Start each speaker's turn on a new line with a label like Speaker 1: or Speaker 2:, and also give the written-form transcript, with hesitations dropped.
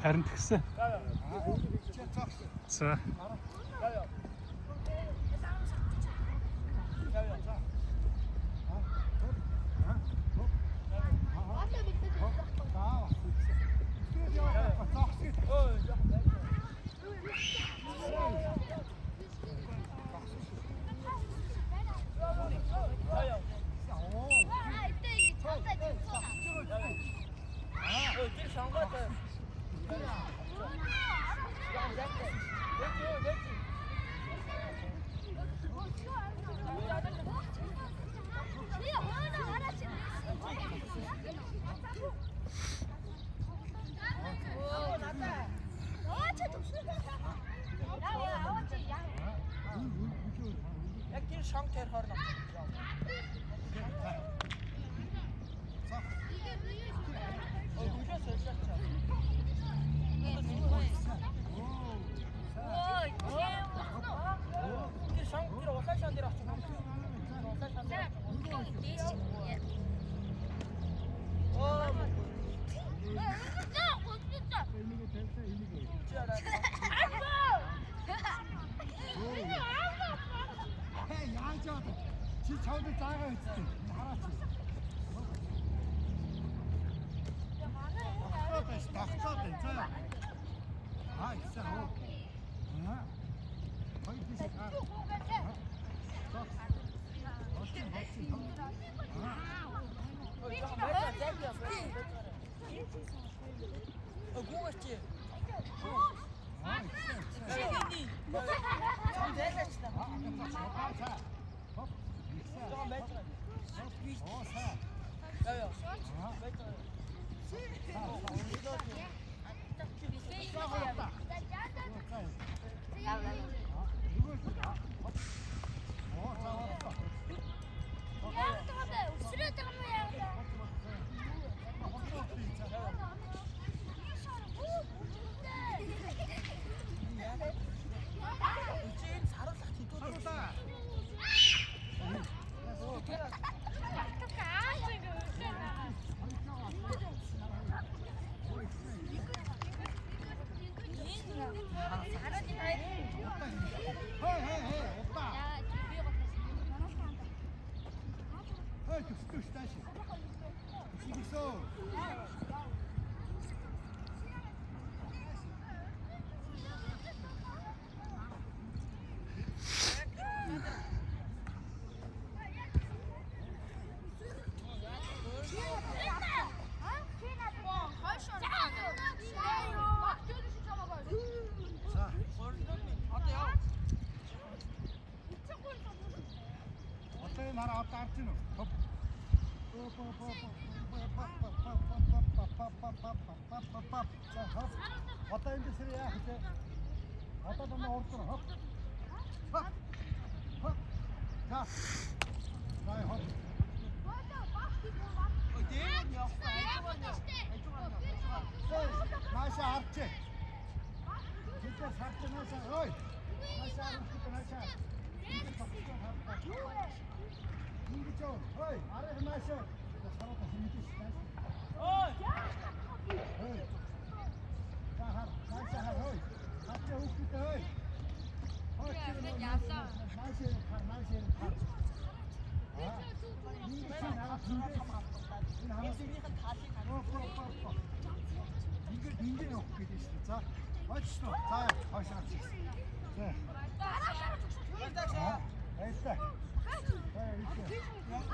Speaker 1: Харин тэгсэн. За.
Speaker 2: Тэр сонгоод яг тэр шонг тарихоор нь. Өглөө сольж Тэр шонг тэр улаан шон дээр очих юм. Улаан шон дээр очих. Оо. Чи арай.
Speaker 3: Яаж яа? Чи чамд заагаа хийсэн. Хараач. Тогтоод байж, тогтоод байна. За. Аа, ихсэн хөө. Аа. Хоёр биш. Аа. Зогс. Хоцсон, хоцсон. Аа.
Speaker 2: Гүүгээр чи.
Speaker 3: Аа, ихсэн, ихсэн.
Speaker 2: Чам зайлаач та.
Speaker 3: Аа, за. Хоп. Ихсэн.
Speaker 2: Жоо байж байгаа.
Speaker 3: Оо, сайн.
Speaker 2: Яа яа. Байж байгаа.
Speaker 3: Нөгөө хоп. Оо, за боллоо.
Speaker 2: Чи энэ саруулах хэдүүд.
Speaker 3: Харуулаа. Хей, хей, хей, удаа. Хей, төсдөг тааш. Төсдөгсөө. За.
Speaker 2: Одоо яа.
Speaker 3: Одоо энэ хараа одоо арч гинөө. Хоп. За хоп. Одоо энэ дэсэр яах вэ? Одоо дандаа урд руу хоп. Хоп. Хоп. За. За хоп.
Speaker 2: Ой, дээр нь явах. Хажуугаар нь явах. Хажуугаар нь явах.
Speaker 3: Нааша арч. Тэдээс харж нааша. Ой. Нааша арч нааша. Ингэж яв. Ой, арай нааша. Сараад хэмжиж нааш.
Speaker 2: Ой.
Speaker 3: Ой. За хар, нааша хар ой. Хачаа хүүхдүүдээ ой. Ой, яасан. Нааша хар, нааша хар. Аа. Ингэж чи нараа түнгээ. Энэ хараа
Speaker 2: Эсвэрийнх нь талыг
Speaker 3: Ингээд ингээд явах гэдэг шүү дээ. За, ойчсон. За, хойш гарч ирсэн.